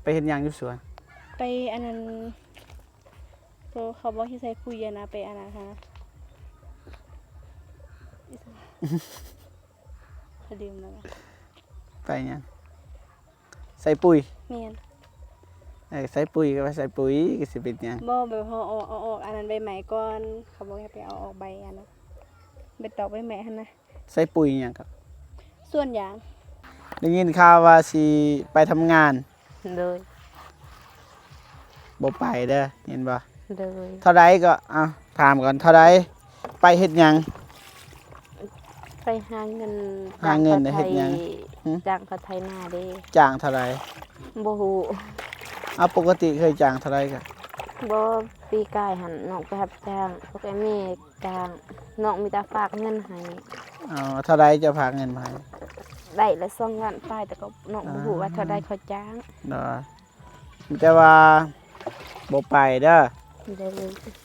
ໄປເຮັດຫຍັງຢູ່ສວນ? ໄປອັນນັ້ນ ໂຕເຂົາບອກໃຫ້ໃສ່ປຸ໋ຍຫັ້ນນະ ໄປອັນນັ້ນຫັ້ນນະ ເຂົາລືມແລ້ວນະ. ໄປຫຍັງ? ໃສ່ປຸ໋ຍ? ແມ່ນ. ເອີ ໃສ່ປຸ໋ຍກໍວ່າໃສ່ປຸ໋ຍ ກໍຊິເປັນຫຍັງ? ບໍ່ ແບບເຮົາເອົາ ເອົາອອກອັນນັ້ນໃບໄມ້ກ່ອນ ເຂົາບອກໃຫ້ໄປເອົາອອກໃບອັນນັ້ນ ໃບຕອກໃບໄມ້ຫັ້ນນະ. ໃສ່ປຸ໋ຍຫຍັງກໍ? ສວນຢາງ. ໄດ້ຍິນຂ່າວວ່າຊິໄປທຳງານ? ໂດຍ. ບໍ່ໄປເດີ ເຫັນບໍ່? ໂດຍ. ເທົ່າໃດກໍ? ເອົ້າ ຖາມກ່ອນ ເທົ່າໃດ? ໄປເຮັດຫຍັງ? ໄປຫາເງິນ. ຫາເງິນ ຈ້າງເຂົາໄຖ ເຮັດຫຍັງ? ຫື? ຈ້າງເຂົາໄຖນາເດ້. ຈ້າງເທົ່າໃດ? ບໍ່ຮູ້. ເອົາ ປົກກະຕິເຄີຍຈ້າງເທົ່າໃດກະ? ບໍ່ ປີກາຍຫັ້ນນ້ອງໄປຮັບຈ້າງ ພວກແອມມີ ກະນ້ອງມີແຕ່ຝາກເງິນໃຫ້. ອໍ ເທົ່າໃດເຈົ້າຝາກເງິນມາໃຫ້? ໄດ້ລະສອງລ້ານປາຍ ແຕ່ກໍນ້ອງບໍ່ຮູ້ວ່າເທົ່າໃດເຂົາຈ້າງ. ໂດຍ. ມີແຕ່ວ່າບໍ່ໄປເດີ. ໂດຍ.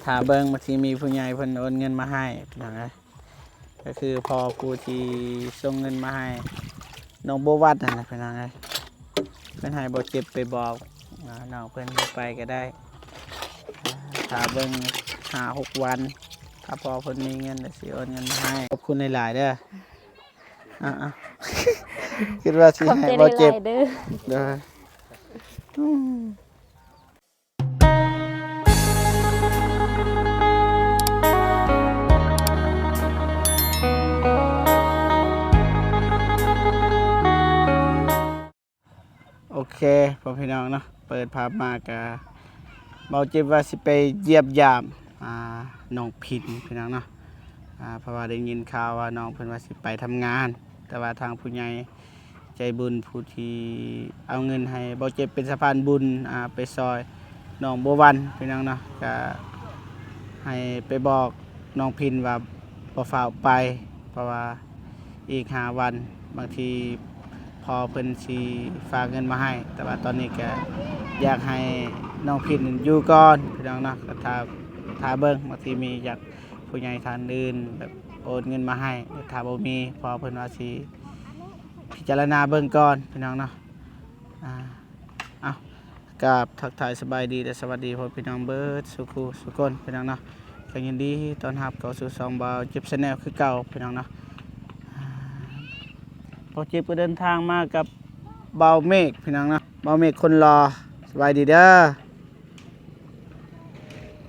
ຖ້າເບິ່ງ ບາງທີມີຜູ້ໃຫຍ່ເພິ່ນໂອນເງິນມາໃຫ້ ພີ່ນ້ອງເອີຍ. ກໍຄືພໍ່ຜູ້ທີ່ສົ່ງເງິນມາໃຫ້ນ້ອງບົວວັນຫັ້ນນະ ພີ່ນ້ອງເອີຍ. ເພິ່ນໃຫ້ບໍ່ເຈັບໄປບອກ ອາ ນ້ອງເພິ່ນບໍ່ໄປກໍໄດ້. ຖ້າເບິ່ງຫ້າຫົກວັນ ຖ້າພໍ່ເພິ່ນມີເງິນ ດຽວຊິໂອນເງິນມາໃຫ້. ຂອບຄຸນຫຼາຍໆເດີ. ອາໆ ຄິດວ່າຊິໃຫ້ບໍ່ເຈັບ. ຂອບໃຈຫຼາຍໆເດີ. ໂດຍ. ໂອເຄ ພໍ່ພີ່ນ້ອງເນາະ ເປີດພາບມາກະ ເບົາເຈັບວ່າຊິໄປຢ້ຽມຢາມ ອ່າ ນ້ອງພິນ ພີ່ນ້ອງເນາະ. ອ່າ ເພາະວ່າໄດ້ຍິນຂ່າວວ່ານ້ອງເພິ່ນວ່າຊິໄປທຳງານ ແຕ່ວ່າທາງຜູ້ໃຫຍ່ໃຈບຸນຜູ້ທີ່ເອົາເງິນໃຫ້ເບົາເຈັບເປັນສະພານບຸນ ອ່າ ໄປຊ່ອຍນ້ອງບົວວັນ ພີ່ນ້ອງເນາະ ກະໃຫ້ໄປບອກນ້ອງພິນວ່າບໍ່ຟ້າວໄປ ເພາະວ່າ ອີກຫ້າວັນ ບາງທີພໍ່ເພິ່ນຊິຝາກເງິນມາໃຫ້ ແຕ່ວ່າຕອນນີ້ກະຢາກໃຫ້ນ້ອງພິນຢູ່ກ່ອນ ພີ່ນ້ອງເນາະ. ກະຖ້າ ຖ້າເບິ່ງ ບາງທີມີຢາກຜູ້ໃຫຍ່ທ່ານອື່ນແບບໂອນເງິນມາໃຫ້ ຖ້າບໍ່ມີ ພໍ່ເພິ່ນວ່າຊິພິຈາລະນາເບິ່ງກ່ອນ ພີ່ນ້ອງເນາະ. ອ່າ ເອົາ ກາບທັກທາຍສະບາຍດີ ແລະ ສະຫວັດດີພໍ່ພີ່ນ້ອງເບິດສູ່ຄູ່ສູ່ຄົນ ພີ່ນ້ອງເນາະ. ກໍຍິນດີຕ້ອນຮັບເຂົ້າສູ່ຊ່ອງບ່າວເຈັບ Channel ຄືເກົ່າ ພີ່ນ້ອງເນາະ. ບ່າວເຈັບກໍເດີນທາງມາກັບບ່າວເມກ ພີ່ນ້ອງເນາະ ບ່າວເມກຄົນຫຼໍ່. ສະບາຍດີເດີ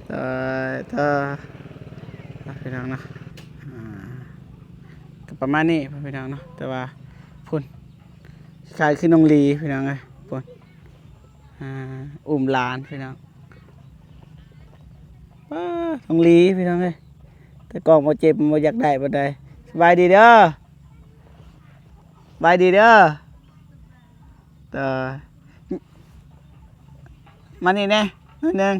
ເອີ ເອີ ພີ່ນ້ອງເນາະ. ອ່າ ກໍປະມານນີ້ ພີ່ນ້ອງເນາະ ແຕ່ວ່າພຸ້ນ ຄ້າຍຄືນ້ອງຫຼີ ພີ່ນ້ອງເອີຍ ພຸ້ນ. ອ່າ ອຸ້ມຫຼານພີ່ນ້ອງ. ປ້າ ນ້ອງຫຼີພີ່ນ້ອງເອີຍ ແຕ່ກ້ອງບໍ່ເຈັບ ບໍ່ຢາກໄດ້ປານໃດ. ສະບາຍດີເດີ ສະບາຍດີເດີ. ເອີ ມານີ້ແດ່ໜ້ອຍໜຶ່ງ.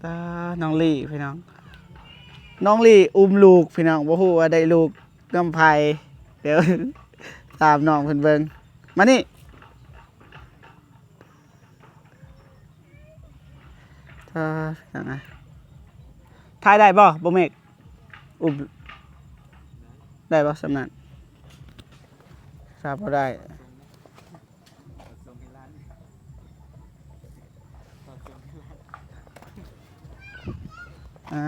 ຕາ ນ້ອງຫຼີພີ່ນ້ອງ ນ້ອງຫຼີອຸ້ມລູກພີ່ນ້ອງ ບໍ່ຮູ້ວ່າໄດ້ລູກນຳໃຜ. ດຽວຖາມນ້ອງເພິ່ນເບິ່ງ ມານີ້. ຖ້າ ພີ່ນ້ອງເອີຍ ຖ່າຍໄດ້ບໍ່ ບໍ່ເມກ? ອຸ້ມ ໄດ້ບໍ່ສ່ຳນັ້ນ? ຖ້າບໍ່ໄດ້ ອ່າ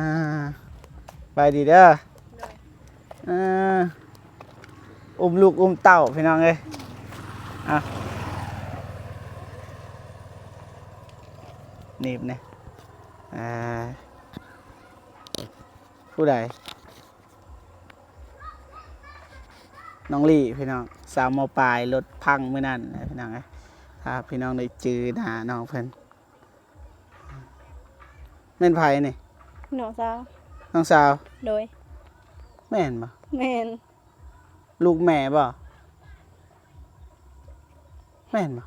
ສະບາຍດີເດີ. ໂດຍ. ເອີ ອຸ້ມລູກອຸ້ມເຕົ້າພີ່ນ້ອງເອີຍ. ອ່ະ ໜີບແດ່. ອ່າ ຜູ້ໃດ? ນ້ອງລີ້ພີ່ນ້ອງ ສາວ ມ.ປາຍ ລົດພັງມື້ນັ້ນແຫຼະພີ່ນ້ອງເອີຍ. ຖ້າພີ່ນ້ອງໄດ້ຈື່ໜ້ານ້ອງເພິ່ນ. ແມ່ນໃຜນີ້? ນ້ອງສາວ. ນ້ອງສາວ? ໂດຍ. ແມ່ນບໍ່? ແມ່ນ. ລູກແມ່ບໍ່? ແມ່ນບໍ່?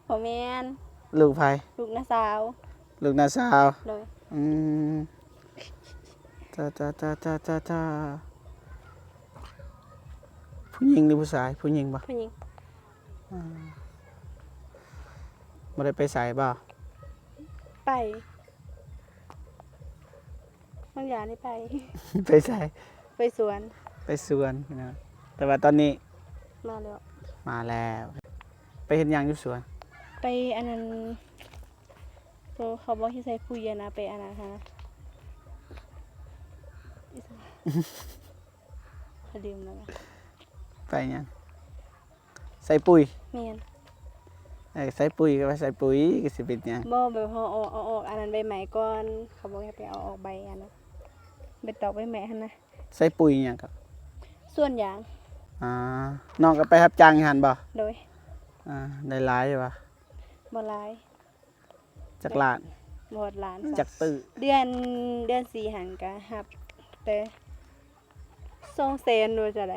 ບໍ່ແມ່ນ. ລູກໃຜ? ລູກນ້າສາວ. ລູກນ້າສາວ. ໂດຍ. ອືມ ຕາ ຕາ ຕາ ຕາ ຕາ ຕາ. ຜູ້ຍິງຫຼືຜູ້ຊາຍ? ຜູ້ຍິງບໍ່? ຜູ້ຍິງ. ອ່າ ບໍ່ໄດ້ໄປໃສບໍ່? ໄປ ບາງຢ່າງນີ້ໄປ. ໄປໃສ? ໄປສວນ. ໄປສວນເນາະ ແຕ່ວ່າຕອນນີ້ມາແລ້ວ. ມາແລ້ວ. ໄປເຮັດຫຍັງຢູ່ສວນ? ໄປອັນນັ້ນ ໂຕເຂົາບອກໃຫ້ໃສ່ປຸ໋ຍຫັ້ນນະ ໄປອັນນັ້ນຫັ້ນນະ ຂ້ອຍລືມແລ້ວນະ. ໄປຫຍັງ? ໃສ່ປຸ໋ຍ? ແມ່ນ. ເອີ ໃສ່ປຸ໋ຍກໍໄປໃສ່ປຸ໋ຍ ກໍຊິເປັນຫຍັງ? ບໍ່ ແບບເຮົາເອົາ ເອົາອອກອັນນັ້ນໃບໄມ້ກ່ອນ ເຂົາບອກໃຫ້ໄປເອົາອອກໃບອັນນັ້ນ ໃບຕອກໃບໄມ້ຫັ້ນນະ. ໃສ່ປຸ໋ຍຫຍັງກໍ? ສວນຢາງ. ອ່າ ນ້ອງກໍໄປຮັບຈ້າງຢູ່ຫັ້ນບໍ່? ໂດຍ. ອ່າ ໄດ້ຫຼາຍຢູ່ບໍ່? ບໍ່ຫຼາຍ. ຈັກລ້ານ? ບໍ່ຮອດລ້ານ. ຈັກຕື້? ເດືອນ ເດືອນສີ່ຫັ້ນກະຮັບແຕ່ສອງແສນ ຫຼືຈັ່ງໃດ?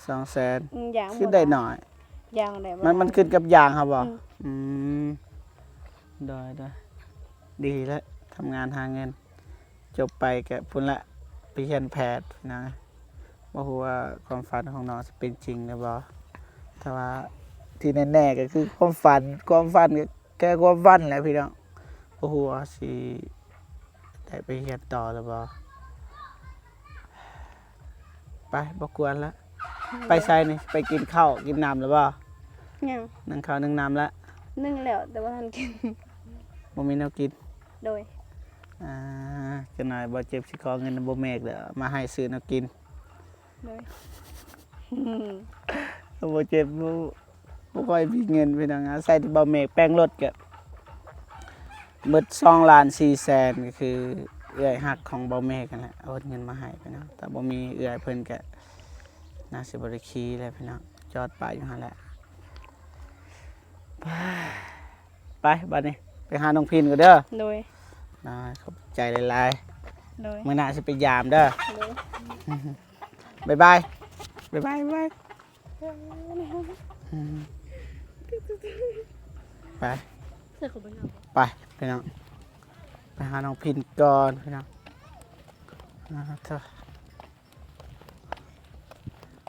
ສອງແສນ. ອືມ ຢາງ ຄືໄດ້ໜ້ອຍ. ຢາງໄດ້ບໍ່ຫຼາຍ. ມັນ ມັນຂຶ້ນກັບຢາງເຮົາບໍ່? ອືມ ອືມ ໂດຍ ໂດຍ ດີແລ້ວ ທຳງານຫາເງິນ. ຈົບໄປກະພຸ້ນລະ ໄປຮຽນແພດນະ. ບໍ່ຮູ້ວ່າຄວາມຝັນຂອງນ້ອງຊິເປັນຈິງຫຼືບໍ່ ແຕ່ວ່າທີ່ແນ່ໆກໍຄືຄວາມຝັນ ຄວາມຝັນກໍແຄ່ຄວາມຝັນແຫຼະພີ່ນ້ອງ. ບໍ່ຮູ້ວ່າຊິໄດ້ໄປຮຽນຕໍ່ຫຼືບໍ່. ໄປ ບໍ່ກວນລະ. ໄປໃສນີ້? ໄປກິນເຂົ້າກິນນ້ຳແລ້ວບໍ່? ຍັງ. ໜຶ້ງເຂົ້າໜຶ້ງນ້ຳລະ? ໜຶ້ງແລ້ວ ແຕ່ບໍ່ທັນກິນ. ບໍ່ມີແນວກິນ? ໂດຍ. ອ່າ ຈັກໜ້ອຍບໍ່ເຈັບຊິຂໍເງິນນຳບໍ່ແມກເດີ ມາໃຫ້ຊື້ແນວກິນ. ໂດຍ. ບໍ່ເຈັບ ບໍ່ ບໍ່ຄ່ອຍມີເງິນພີ່ນ້ອງ ອາໄສແຕ່ບໍ່ແມກແປງລົດກະ ເບິດສອງລ້ານສີ່ແສນ ກໍຄືເອື້ອຍຮັກຂອງບໍ່ແມກຫັ້ນແຫຼະ ໂອນເງິນມາໃຫ້ພີ່ນ້ອງ. ຖ້າບໍ່ມີເອື້ອຍເພິ່ນກະໜ້າຊິບໍ່ໄດ້ຂີ່ແຫຼະພີ່ນ້ອງ ຈອດປະຢູ່ຫັ້ນແຫຼະ. ໄປ ບາດນີ້ໄປຫານ້ອງພິນກ່ອນເດີ. ໂດຍ. ອ່າ ຂອບໃຈຫຼາຍໆ. ໂດຍ. ມື້ໜ້າຊິໄປຢາມເດີ. ໂດຍ. ບາຍບາຍ ບາຍບາຍ ບາຍບາຍ. ອືມ ໄປ ໄປພີ່ນ້ອງ ໄປຫານ້ອງພິນກ່ອນພີ່ນ້ອງ. ອ່າ ເທີ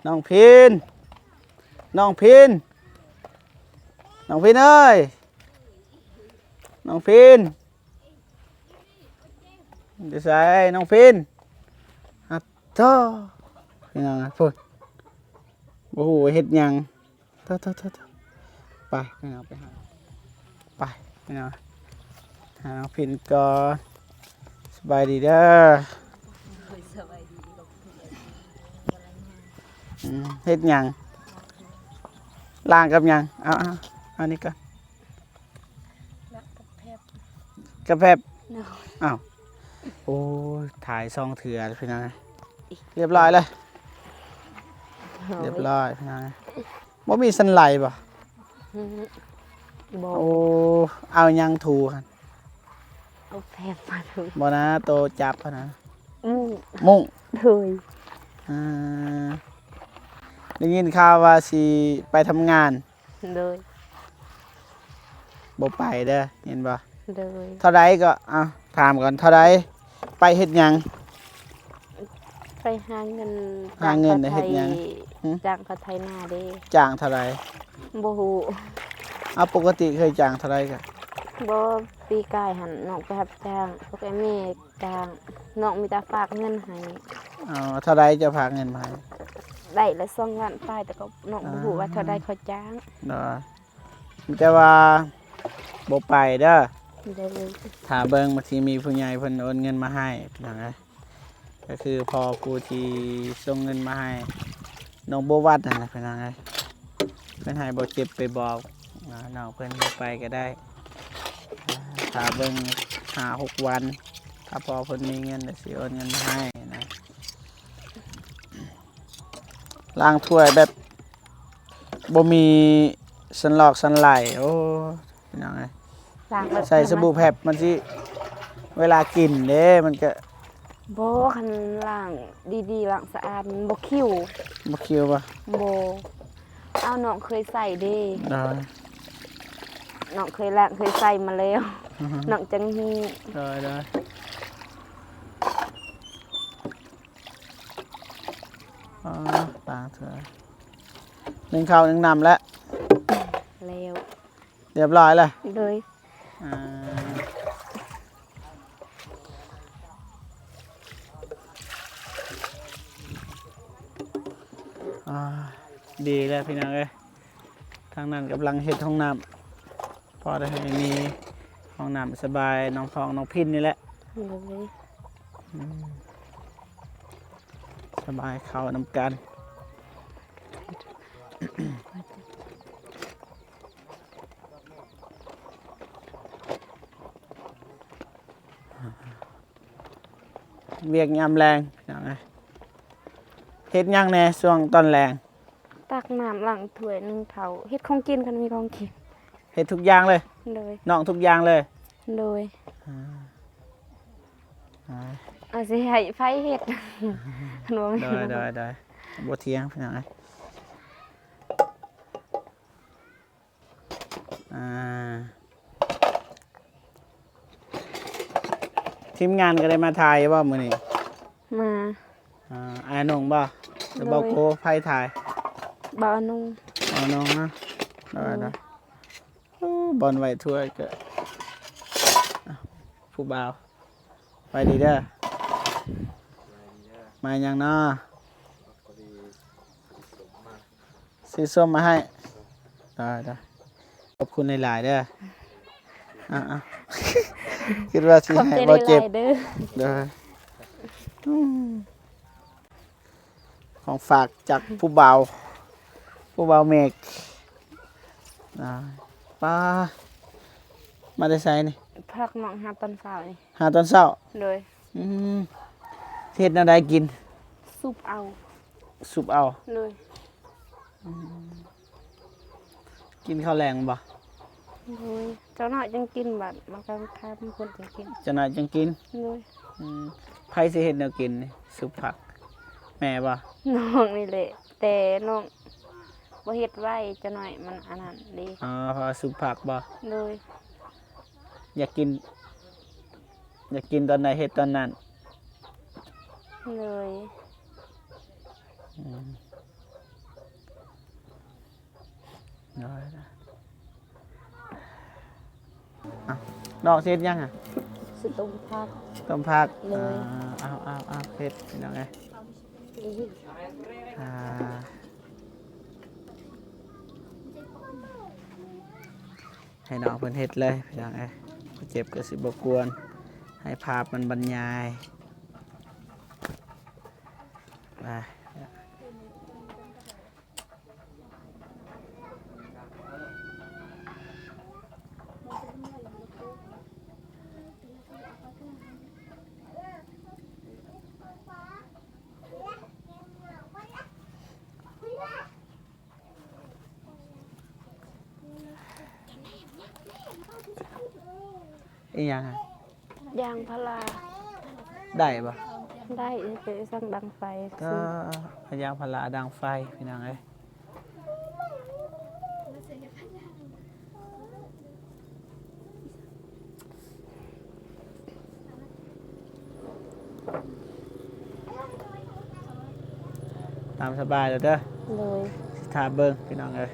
ນ້ອງພິນ ນ້ອງພິນ ນ້ອງພິນເອີຍ ນ້ອງພິນ ຢູ່ໃສນ້ອງພິນ? ອາ ໂທ້ ພີ່ນ້ອງເອີຍ ພຸ້ນ ບໍ່ຮູ້ວ່າເຮັດຫຍັງ. ໂທ້ໆໆ ໄປພີ່ນ້ອງ ໄປຫາ ໄປພີ່ນ້ອງ ຫານ້ອງພິນກ່ອນ. ສະບາຍດີເດີ. ໂດຍ ສະບາຍດີ. ອືມ ເຮັດຫຍັງ? ລ້າງກັບຫຍັງ? ເອົາ ເອົາ ເອົານີ້ກ່ອນ. ກັບແຟັບ ອ້າວ ໂອ້ຍ ຖ່າຍສອງເທື່ອພີ່ນ້ອງ. ຮຽບຮ້ອຍແລ້ວ ຮຽບຮ້ອຍພີ່ນ້ອງ. ບໍ່ມີສັນໄຫຼບໍ່? ບໍ່. ໂອ້ ເອົາຫຍັງຖູຫັ້ນ? ເອົາແຟັບມາຖູ. ບໍ່ນະ ໂຕຈັບຫັ້ນນະ. ມຸ້ງ ມຸ້ງ. ໂດຍ. ອ່າ ໄດ້ຍິນຂ່າວວ່າຊິໄປທຳງານ. ໂດຍ. ບໍ່ໄປເດີ ເຫັນບໍ່? ໂດຍ. ເທົ່າໃດກໍ? ເອົາ ຖາມກ່ອນ ເທົ່າໃດ? ໄປເຮັດຫຍັງ? ໄປຫາເງິນ. ຫາເງິນໄດ້ເຮັດຫຍັງ? ຈ້າງເຂົາໄຖນາເດ້. ຈ້າງເທົ່າໃດ? ບໍ່ຮູ້. ເອົາ ປົກກະຕິເຄີຍຈ້າງເທົ່າໃດກະ? ບໍ່ ປີກາຍຫັ້ນນ້ອງໄປຮັບຈ້າງ ພວກອ້າຍແມ່ ຈ້າງ ນ້ອງມີແຕ່ຝາກເງິນໃຫ້. ອໍ ເທົ່າໃດເຈົ້າຝາກເງິນມາໃຫ້? ໄດ້ລະສອງລ້ານປາຍ ແຕ່ກໍນ້ອງບໍ່ຮູ້ວ່າເທົ່າໃດເຂົາຈ້າງ. ໂດຍ. ມີແຕ່ວ່າບໍ່ໄປເດີ. ໂດຍ. ຖ້າເບິ່ງ ບາງທີມີຜູ້ໃຫຍ່ເພິ່ນໂອນເງິນມາໃຫ້ ພີ່ນ້ອງເອີຍ. ກໍຄືພໍ່ຜູ້ທີ່ສົ່ງເງິນມາໃຫ້ນ້ອງໂບວັດນັ້ນແຫຼະ ພີ່ນ້ອງເອີຍ. ເພິ່ນໃຫ້ບໍ່ເຈັບໄປບອກ ນ້ອງເພິ່ນບໍ່ໄປກໍໄດ້. ຖ້າເບິ່ງຫ້າຫົກວັນ ຖ້າພໍ່ເພິ່ນມີເງິນ ແລ້ວຊິໂອນເງິນມາໃຫ້ນະ. ລ້າງຖ້ວຍແບບບໍ່ມີສັນຫຼອກສັນໄຫຼ. ໂອ້ ພີ່ນ້ອງເອີຍ ລ້າງແບບ ໃສ່ສະບູແພັບມັນຊິ ເວລາກິນເດ້ ມັນກະ ບໍ່ ຄັນລ້າງດີໆ ລ້າງສະອາດມັນບໍ່ຄິວ. ບໍ່ຄິວບໍ່? ບໍ່. ອ້າວ ນ້ອງເຄີຍໃຊ້ເດ້. ໂດຍ. ນ້ອງເຄີຍລ້າງເຄີຍໃຊ້ມາແລ້ວ ນ້ອງຈັ່ງຮູ້. ໂດຍ ໂດຍ. ອໍ ຕາເທື່ອ ໜຶ້ງເຂົ້າໜຶ້ງນ້ຳແລ້ວ. ແລ້ວ. ຮຽບຮ້ອຍແລ້ວ. ໂດຍ. ອ່າ ອ່າ ດີແລ້ວພີ່ນ້ອງເອີຍ. ທາງນັ້ນກຳລັງເຮັດຫ້ອງນ້ຳ ພໍໄດ້ໃຫ້ມີຫ້ອງນ້ຳສະບາຍ ນ້ອງພອງນ້ອງພິນນີ້ແຫຼະ. ໂດຍ ອືມ ສະບາຍເຂົ້ານຳກັນ. ວຽກຍາມແລງ ພີ່ນ້ອງເອີຍ. ເຮັດຫຍັງແດ່ຊ່ວງຕອນແລງ? ຕັກນ້ຳ ລ້າງຖ້ວຍ ໜຶ້ງເຂົ້າ ເຮັດຂອງກິນ ຄັນມີຂອງກິນ. ເຮັດທຸກຢ່າງເລີຍ? ໂດຍ. ນ້ອງທຸກຢ່າງເລີຍ? ໂດຍ. ອາ ອາ ເອົາຊິໃຫ້ໃຜເຮັດ? ໂດຍ ໂດຍ ໂດຍ. ບໍ່ຖຽງ ພີ່ນ້ອງເອີຍ. ອ່າ ທີມງານກໍໄດ້ມາຖ່າຍບໍ່ມື້ນີ້? ມາ. ອ່າ ອ້າຍນົງບໍ່? ແລ້ວບໍ່ໂກ ໃຜຖ່າຍ? ບ່າວນົງ. ບ່າວນົງເນາະ. ໂດຍ ໂດຍ. ໂອ້ ບ່ອນໄວ້ຖ້ວຍກໍ ອ່ະ ຜູ້ບ່າວ ໄປດີເດີ. ມາຫຍັງເນາະ? ຊື້ສົ້ມມາໃຫ້. ໄດ້ໆ ຂອບຄຸນຫຼາຍໆເດີ. ເອົາໆ ຄິດວ່າຊິໃຫ້ບໍ່ເຈັບ. ຂອບໃຈຫຼາຍໆເດີ. ເດີ. ອືມ ຂອງຝາກຈາກຜູ້ບ່າວ ຜູ້ບ່າວເມກ. ອ່າ ປ້າ ມາແຕ່ໃສນີ້? ພາກນ້ອງຫາຕອນເຊົ້ານີ້. ຫາຕອນເຊົ້າ? ໂດຍ. ອືມ ເຮັດແນວໃດກິນ? ຊຸບເອົາ. ຊຸບເອົາ? ໂດຍ. ອືມ ກິນເຂົ້າແລງບໍ່? ໂດຍ. ຈັກໜ້ອຍຈັ່ງກິນ ບາດມາກາງຄ່ຳພຸ້ນຈັ່ງກິນ. ຈັກໜ້ອຍຈັ່ງກິນ? ໂດຍ. ອືມ ໃຜຊິເຮັດແນວກິນນີ້? ຊຸບຜັກ ແມ່ບໍ່? ນ້ອງນີ້ແຫຼະ ແຕ່ນ້ອງບໍ່ເຮັດໄວ້ ຈັກໜ້ອຍມັນອັນນັ້ນເດ້. ອໍ ເພາະວ່າຊຸບຜັກບໍ່? ໂດຍ. ຢາກກິນ ຢາກກິນຕອນໃດເຮັດຕອນນັ້ນ. ໂດຍ. ອືມ ໂດຍ. ເອົ້າ ນ້ອງຊິເຮັດຫຍັງອ່ະ? ຊິຕົ້ມຜັກ. ຕົ້ມຜັກ. ໂດຍ. ເອົາໆໆ ເຮັດພີ່ນ້ອງເອີຍ. ອ່າ ໃຫ້ນ້ອງເພິ່ນເຮັດເລີຍພີ່ນ້ອງເອີຍ. ເຈັບກໍຊິບໍ່ກວນ ໃຫ້ພາບມັນບັນຍາຍໄປ. ອີຫຍັງຫັ້ນ? ຢາງພາລາ. ໄດ້ບໍ່? ໄດ້ ໄປສັ່ງດັງໄຟ. ກໍຢາງພາລາດັງໄຟ ພີ່ນ້ອງເອີຍ. ຕາມສະບາຍເດີ. ໂດຍ. ຊິຖ້າເບິ່ງພີ່ນ້ອງເອີຍ.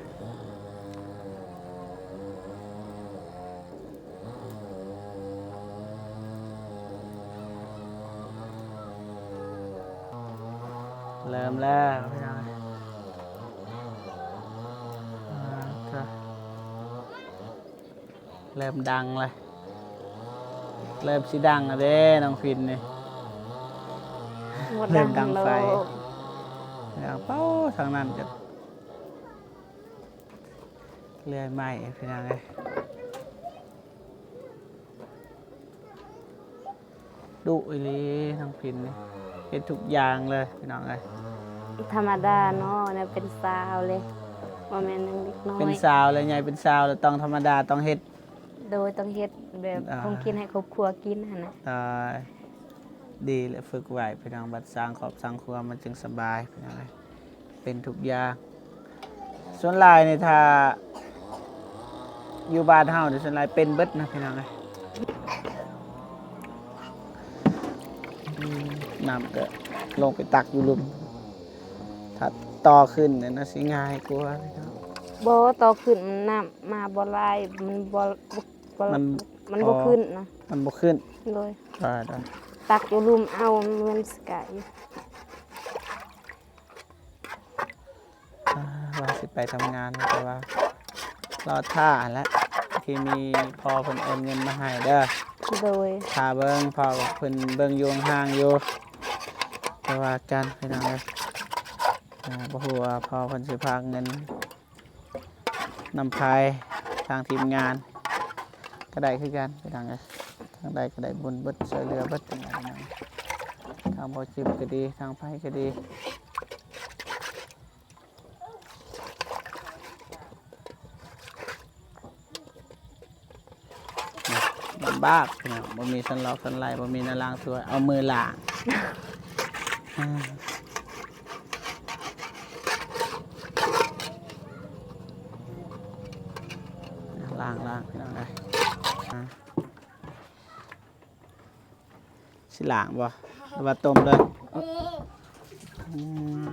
ເລີ່ມແລ້ວພີ່ນ້ອງເອີຍ. ອ່າ ເລີ່ມດັງແລ້ວ ເລີ່ມຊິດັງແລ້ວເດ້ນ້ອງພິນນີ້. ເລີ່ມດັງໄຟ ເລີ່ມເປົາທາງນັ້ນກໍເລື່ອຍໄມ້ພີ່ນ້ອງເອີຍ. ດຸອີ່ຫຼີນ້ອງພິນນີ້ ເຮັດທຸກຢ່າງເລີຍພີ່ນ້ອງເອີຍ. ທຳມະດາເນາະ ແນວເປັນສາວເລີຍ ບໍ່ແມ່ນຍັງເດັກນ້ອຍ. ເປັນສາວແລ້ວ ໃຫຍ່ເປັນສາວແລ້ວ ຕ້ອງທຳມະດາ ຕ້ອງເຮັດ. ໂດຍ ຕ້ອງເຮັດແບບ ອ່າ ຂອງກິນໃຫ້ຄອບຄົວກິນຫັ້ນນະ. ໂດຍ ດີແຫຼະ ຝຶກໄວ້ພີ່ນ້ອງ ບັດສ້າງຄອບສ້າງຄົວມັນຈຶ່ງສະບາຍພີ່ນ້ອງເອີຍ. ເປັນທຸກຢ່າງ. ສ່ວນຫຼາຍນີ້ ຖ້າຢູ່ບ້ານເຮົານີ້ ສ່ວນຫຼາຍເປັນເບິດນະພີ່ນ້ອງເອີຍ. ອືມ ນ້ຳກໍລົງໄປຕັກຢູ່ລຸ່ມ ຖ້າຕໍ່ຂຶ້ນນີ້ນະ ຊິງ່າຍກວ່າ. ບໍ່ ຕໍ່ຂຶ້ນ ນ້ຳມາບໍ່ຫຼາຍ ມັນບໍ່ ບໍ່ ມັນ ມັນບໍ່ຂຶ້ນນະ. ອໍ ມັນບໍ່ຂຶ້ນ. ໂດຍ. ໄດ້ໆ ຕັກຢູ່ລຸ່ມເອົາ ມັນສະກາຍຢູ່. ອ່າ ວ່າຊິໄປທຳງານ ແຕ່ວ່າ ລໍຖ້າຫັ້ນແຫຼະ ທີ່ມີພໍ່ເພິ່ນໂອນເງິນມາໃຫ້ເດີ. ໂດຍ ຖ້າເບິ່ງ ພໍ່ເພິ່ນເບິ່ງຢູ່ຫ່າງໆຢູ່ ບໍ່ວ່າກັນພີ່ນ້ອງເອີຍ. ອ່າ ບໍ່ຮູ້ວ່າພໍ່ເພິ່ນຊິພາກເງິນນຳໃຜ ທາງທີມງານກໍໄດ້ຄືກັນພີ່ນ້ອງເອີຍ. ທາງໃດກໍໄດ້ບຸນເບິດ ຊ່ວຍເຫຼືອເບິດພີ່ນ້ອງເອີຍ. ທາງບໍ່ຈິບກໍດີ ທາງໃຜກໍດີ. ລຳບາກພີ່ນ້ອງ ບໍ່ມີສັນຫຼອກສັນໄຫຼ ບໍ່ມີແນວລ້າງຖ້ວຍ ເອົາມືລ້າງ ລ້າງໆ ພີ່ນ້ອງເອີຍ. ຊິລ້າງບໍ່ ຫຼືວ່າຕົ້ມເລີຍ? ອືມ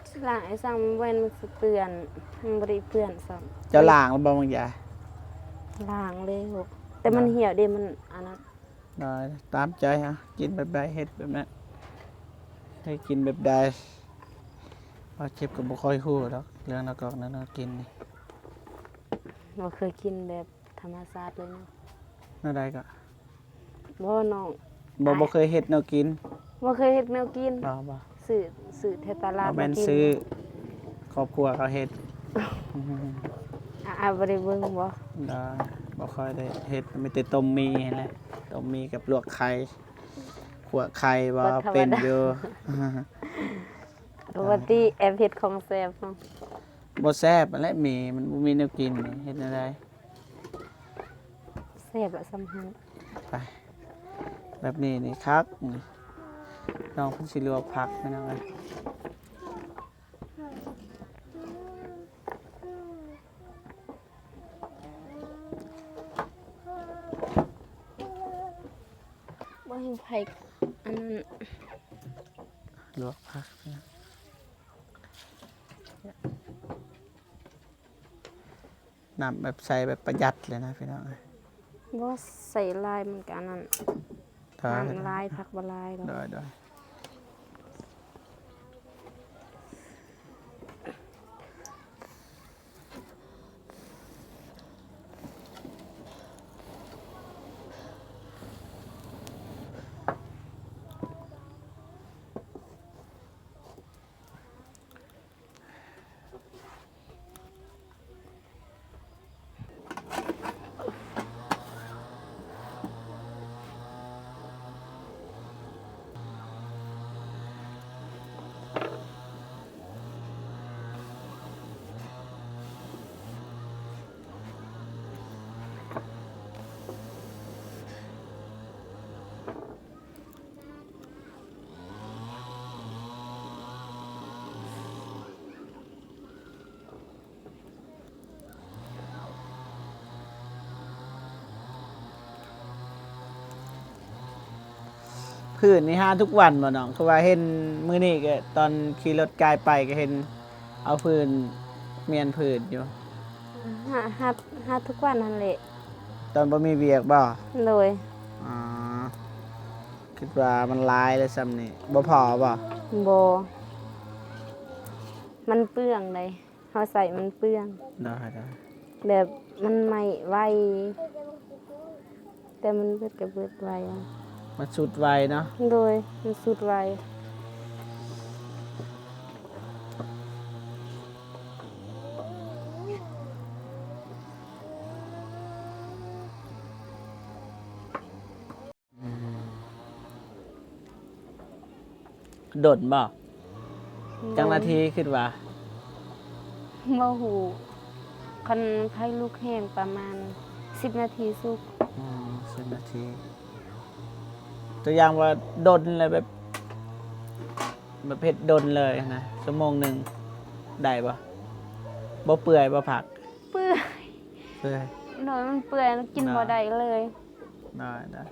ຊິລ້າງໃຫ້ຊ່າງ ມັນບໍ່ແມ່ນ ມັນຊິເປື້ອນ ມັນບໍ່ໄດ້ເປື້ອນຊ້ຳ. ເຈົ້າລ້າງແລ້ວບໍ່ບາງຢາ? ລ້າງແລ້ວ ແຕ່ມັນ ນະ ຫ່ຽວເດ້ ມັນອັນນັ້ນ. ໄດ້ ຕາມໃຈ ຫາກິນແບບໃດ ເຮັດແບບນັ້ນ ໃຫ້ກິນແບບໃດ. ບ່າວເຈັບກໍບໍ່ຄ່ອຍຮູ້ດອກ ເລື່ອງນອກກອກນອກກິນນີ້ ບໍ່ເຄີຍກິນແບບທຳມະຊາດເລີຍເນາະ. ແນວໃດກໍ? ບໍ່ນ້ອງ ບໍ່ ບໍ່ເຄີຍເຮັດແນວກິນ? ບໍ່ເຄີຍເຮັດແນວກິນ. ບໍ່ ບໍ່ ຊື້ ຊື້ແຕ່ຕະຫຼາດ ບໍ່ແມ່ນ ມາກິນ ຊື້ ຄອບຄົວເຂົາເຮັດ. ອາ ອາ ບໍ່ໄດ້ເບິ່ງບໍ່? ບໍ່ ບໍ່ຄ່ອຍໄດ້ເຮັດ ມີແຕ່ຕົ້ມໝີ່ຫັ້ນແຫຼະ ຕົ້ມໝີ່ກັບລວກໄຂ່ ຂົ້ວໄຂ່ບໍ່ ເປັນຢູ່. ປົກກະຕິແອບເຮັດຂອງແຊບເນາະ. ບໍ່ແຊບຫັ້ນແຫຼະ ໝີ່ມັນບໍ່ມີແນວກິນ ເຮັດແນວໃດ? ແຊບລະສ່ຳຫັ້ນ. ໄປ ແບບນີ້ນີ້ຄັກ ນ້ອງເພິ່ນຊິລວກຜັກພີ່ນ້ອງເອີຍ. ບໍ່ໃຫ້ໃຜອັນນັ້ນ ລວກຜັກ. ນ້ຳແບບໃສ່ແບບປະຢັດເລີຍນະພີ່ນ້ອງເອີຍ. ບໍ່ໃສ່ຫຼາຍມັນກະອັນນັ້ນ ໂດຍ ນ້ຳຫຼາຍຜັກບໍ່ຫຼາຍດອກ. ໂດຍ ໂດຍ. ຜື່ນນີ້ຫາທຸກວັນບໍ່ນ້ອງ? ຄືວ່າເຫັນມື້ນີ້ກໍຕອນຂີ່ລົດກາຍໄປກໍເຫັນເອົາຜື່ນ ມ້ຽນຜື່ນຢູ່. ຫາ ຫາ ຫາທຸກວັນຫັ້ນແຫຼະ. ຕອນບໍ່ມີວຽກບໍ່? ໂດຍ. ອໍ ຄິດວ່າມັນຫຼາຍແລ້ວຊ່ຳນີ້ ບໍ່ພໍບໍ່? ບໍ່ ມັນເປືອງໃດ໋ ເຮົາໃສ່ມັນເປືອງ. ໄດ້ ໄດ້. ແບບມັນໄໝ້ໄວ ແຕ່ມັນເບິດກໍເບິດໄວ. ມັນສຸດໄວເນາະ? ໂດຍ ມັນສຸດໄວ. ອືມ ດົນບໍ່? ໂດຍ. ຈັກນາທີຄິດວ່າ? ບໍ່ຮູ້ ຄັນໄຟລຸກແຮງປະມານສິບນາທີສຸກ. ອໍ ສິບນາທີ. ຕົວຢ່າງວ່າດົນແລ້ວແບບ ແບບເຮັດດົນເລີຍນະ ຊົ່ວໂມງໜຶ່ງໄດ້ບໍ່? ບໍ່ເປື່ອຍບໍ່ຜັກ? ເປື່ອຍ. ເປື່ອຍ. ໂດຍ ມັນເປື່ອຍ ກິນບໍ່ໄດ້ເລີຍ. ໄດ້ ໄດ້.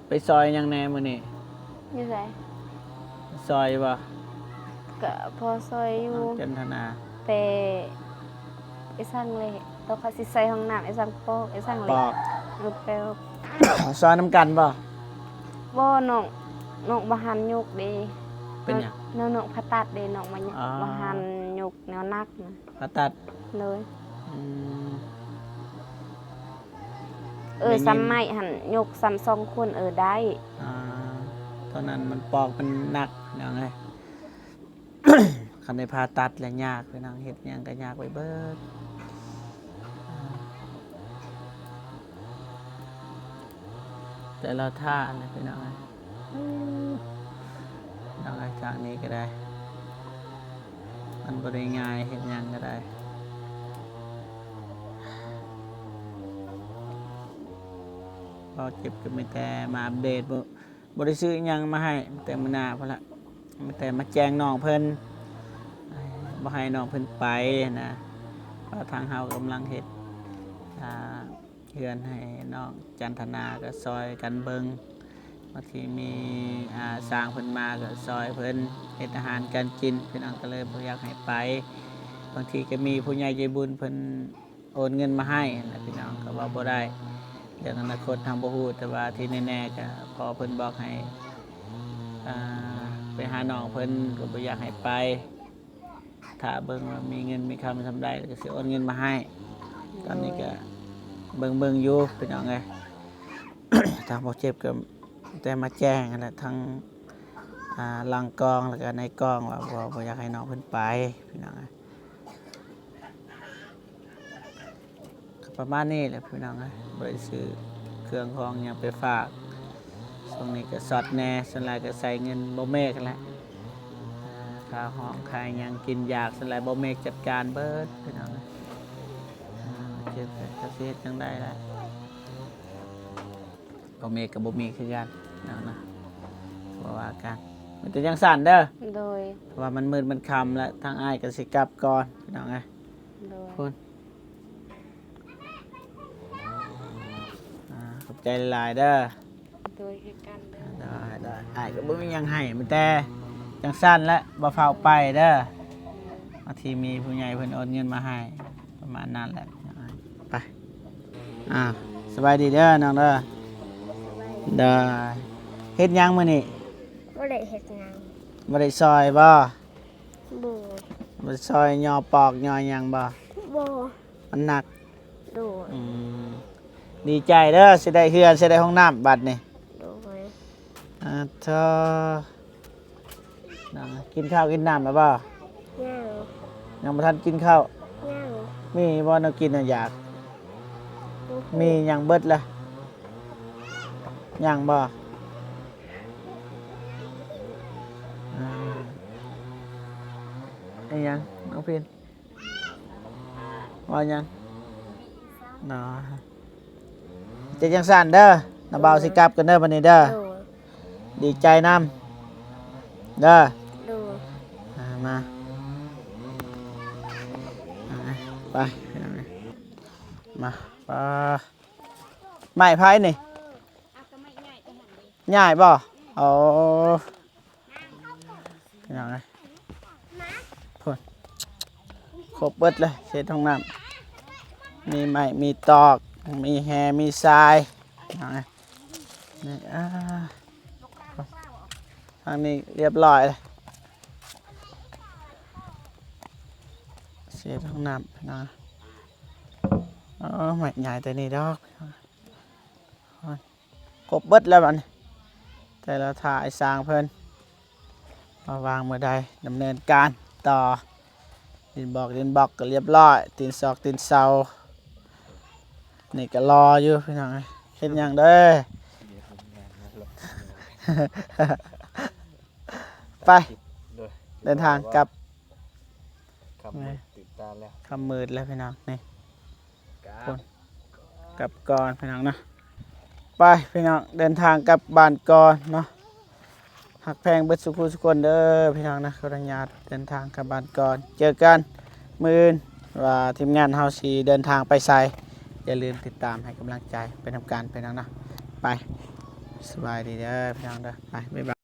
ໄປຊອຍຫຍັງແດ່ມື້ນີ້? ຢູ່ໃສ? ຊອຍຢູ່ບໍ່? ກະພໍຊອຍຢູ່. ຈັນທະນາ. ແຕ່ໄປສັ່ງແຫຼະ. ໂຕເຂົາຊິໃສ່ຫ້ອງນ້ຳ ໄອ້ສັງປອກ ໄອ້ສັງເລະ ປອກ ເອີ ແປອກ ຊອຍນຳກັນບໍ່? ບໍ່ ນ້ອງ ນ້ອງບໍ່ທັນຍົກເດ້. ເປັນຫຍັງ? ນ້ອງ ນ້ອງຜ່າຕັດເດ້ ນ້ອງບໍ່ ອໍ ບໍ່ທັນຍົກແນວໜັກນະ. ຜ່າຕັດ? ໂດຍ. ອືມ ເອີ ແມ່ຍິນ ສ່ຳໄມ້ຫັ້ນ ຍົກສ່ຳສອງຄົນ ເອີ ໄດ້. ອ່າ ຕອນນັ້ນມັນປອກມັນໜັກ ນ້ອງເອີຍ. ຄັນໄດ້ຜ່າຕັດແລ້ວຍາກ ພີ່ນ້ອງ ເຮັດຫຍັງກໍຍາກໄປເບິດ. ແຕ່ລະທ່ານະ ພີ່ນ້ອງເອີຍ ນ້ອງເອີຍ ທາງນີ້ກໍໄດ້ ມັນບໍ່ໄດ້ງ່າຍ ເຮັດຫຍັງກໍໄດ້. ບໍ່ເຈັບກໍມີແຕ່ມາອັບເດດ ບໍ່ ບໍ່ໄດ້ຊື້ອີ່ຫຍັງມາໃຫ້ ມີແຕ່ມື້ໜ້າພຸ້ນລະ ມີແຕ່ມາແຈ້ງນ້ອງເພິ່ນ ບໍ່ໃຫ້ນ້ອງເພິ່ນໄປນະ ວ່າທາງເຮົາກຳລັງເຮັດ ອ່າ ເຮືອນໃຫ້ນ້ອງຈັນທະນາ ກໍຊ່ອຍກັນເບິ່ງ ບາງທີມີ ອ່າ ຊ່າງເພິ່ນມາກໍຊ່ອຍເພິ່ນເຮັດອາຫານການກິນ ພີ່ນ້ອງກໍເລີຍບໍ່ຢາກໃຫ້ໄປ. ບາງທີກໍມີຜູ້ໃຫຍ່ໃຈບຸນເພິ່ນ ໂອນເງິນມາໃຫ້ຫັ້ນແຫຼະພີ່ນ້ອງ ກໍເວົ້າບໍ່ໄດ້ ເລື່ອງອະນາຄົດເຮົາບໍ່ຮູ້ ແຕ່ວ່າທີ່ແນ່ໆ ກໍພໍ່ເພິ່ນບອກໃຫ້ ອ່າ ໄປຫານ້ອງເພິ່ນ ກໍບໍ່ຢາກໃຫ້ໄປ ຖ້າເບິ່ງວ່າມີເງິນມີຄຳສ່ຳໃດ ແລ້ວກໍຊິໂອນເງິນມາໃຫ້. ຕອນນີ້ກໍເບິ່ງໆຢູ່ພີ່ນ້ອງເອີຍ ທາງບໍ່ເຈັບກໍແຕ່ມາແຈ້ງຫັ້ນແຫຼະ ທັງ ອ່າ ຫຼັງກ້ອງ ແລ້ວກໍໃນກ້ອງວ່າບໍ່ ບໍ່ຢາກໃຫ້ນ້ອງເພິ່ນໄປ ພີ່ນ້ອງເອີຍ. ກໍປະມານນີ້ແຫຼະພີ່ນ້ອງເອີຍ ບໍ່ໄດ້ຊື້ເຄື່ອງຂອງຫຍັງໄປຝາກ. ຊ່ວງນີ້ກໍຊັອດແດ່ ສ່ວນຫຼາຍກໍໃຊ້ເງິນບໍ່ເມກຫັ້ນແຫຼະ ອ່າ ຄ່າຫ້ອງ ຄ່າຫຍັງ ກິນຢາກ ສ່ວນຫຼາຍບໍ່ເມກຈັດການເບິດ ພີ່ນ້ອງເອີຍ. ອ່າ ເຈັບກໍ ຈັກຊິເຮັດຈັ່ງໃດລະ ພໍ່ແມ່ກໍບໍ່ມີຄືກັນເນາະ ເນາະ ບໍ່ວ່າກັນ ມີແຕ່ຈັ່ງຊັ້ນເດີ. ໂດຍ. ເພາະວ່າມັນມືດມັນຄ່ຳແລ້ວ ທາງອ້າຍກໍຊິກັບກ່ອນ ພີ່ນ້ອງເອີຍ. ໂດຍ. ພຸ້ນ ອ່າ ຂອບໃຈຫຼາຍໆເດີ. ໂດຍ ຄືກັນເດີ. ໂດຍ ໂດຍ. ອ້າຍກໍບໍ່ມີຫຍັງໃຫ້ ມີແຕ່ຈັ່ງຊັ້ນແຫຼະ ບໍ່ຟ້າວໄປເດີ. ບາງທີມີຜູ້ໃຫຍ່ເພິ່ນໂອນເງິນມາໃຫ້ ປະມານນັ້ນແຫຼະ. ໄປ ອ່າ ສະບາຍດີເດີນ້ອງເດີ. ສະບາຍດີ. ໂດຍ. ເຮັດຫຍັງມື້ນີ້? ບໍ່ໄດ້ເຮັດຫຍັງ. ບໍ່ໄດ້ຊ່ອຍບໍ່? ບໍ່. ບໍ່ໄດ້ຊ່ອຍຍໍປອກຍໍຫຍັງບໍ່? ບໍ່. ມັນໜັກ. ໂດຍ. ອືມ ດີໃຈເດີ ຊິໄດ້ເຮືອນ ຊິໄດ້ຫ້ອງນ້ຳບັດນີ້. ໂດຍ. ອາ ເທີ ນະ ກິນເຂົ້າກິນນ້ຳແລ້ວບໍ່? ຍັງ. ຍັງບໍ່ທັນກິນເຂົ້າ? ຍັງ. ມີບໍ່ແນວກິນແນວຢາກ? ບໍ່ຮູ້. ມີຫຍັງເບິດລະ? ຍັງບໍ່? ອາ ອີຫຍັງນ້ອງພິນ? ວ່າຫຍັງ? ເນາະ ເຮັດຈັ່ງຊັ້ນເດີ ນ້າບ່າວຊິກັບກັນເດີບັດນີ້ເດີ. ໂດຍ. ດີໃຈນຳເດີ. ໂດຍ. ອ່າ ມາ ອ່າ ໄປ ມາ ໄປ ໄມ້ໃຜນີ້? ຍ້າຍບໍ່? ໂອ້ ພີ່ນ້ອງເອີຍ ພຸ້ນ ຄົບເບິດເລີຍ ເສດຫ້ອງນ້ຳ ມີໄມ້ ມີຕອກ ມີແຮ່ ມີຊາຍ ພີ່ນ້ອງເອີຍ ນີ້ ອ່າ ທາງນີ້ລຽບຮ້ອຍເລີຍ ເສດຫ້ອງນ້ຳ ພີ່ນ້ອງ ເອີ ໄມ້ໃຫຍ່ແຕ່ນີ້ດອກ ຄົບເບິດແລ້ວບັດນີ້ ແຕ່ລະຖ້າອ້າຍຊ່າງເພິ່ນວ່າວ່າງມື້ໃດ ດຳເນີນການຕໍ່ ດິນບອກ ດິນບອກກໍລຽບຮ້ອຍ ຕີນຊອກຕີນເສົາ ນີ້ກໍລໍຢູ່ພີ່ນ້ອງເອີຍ ເຮັດຫຍັງເດີ ໄປ ເດີນທາງກັບ ຄ່ຳມືດຕື່ນຕາແລ້ວ ຄ່ຳມືດແລ້ວພີ່ນ້ອງ ນີ້ ກັບ ກັບກ່ອນພີ່ນ້ອງເນາະ ໄປພີ່ນ້ອງ ເດີນທາງກັບບ້ານກ່ອນເນາະ ຮັກແພງເບິດສູ່ຄູ່ສູ່ຄົນເດີພີ່ນ້ອງນະ ຂໍອະນຸຍາດເດີນທາງກັບບ້ານກ່ອນ ເຈີກັນມື້ອື່ນວ່າທີມງານເຮົາຊິເດີນທາງໄປໃສ ຢ່າລືມຕິດຕາມໃຫ້ກຳລັງໃຈໄປນຳກັນພີ່ນ້ອງເນາະ ໄປ ສະບາຍດີເດີພີ່ນ້ອງເດີ ໄປ ບາຍບາຍ.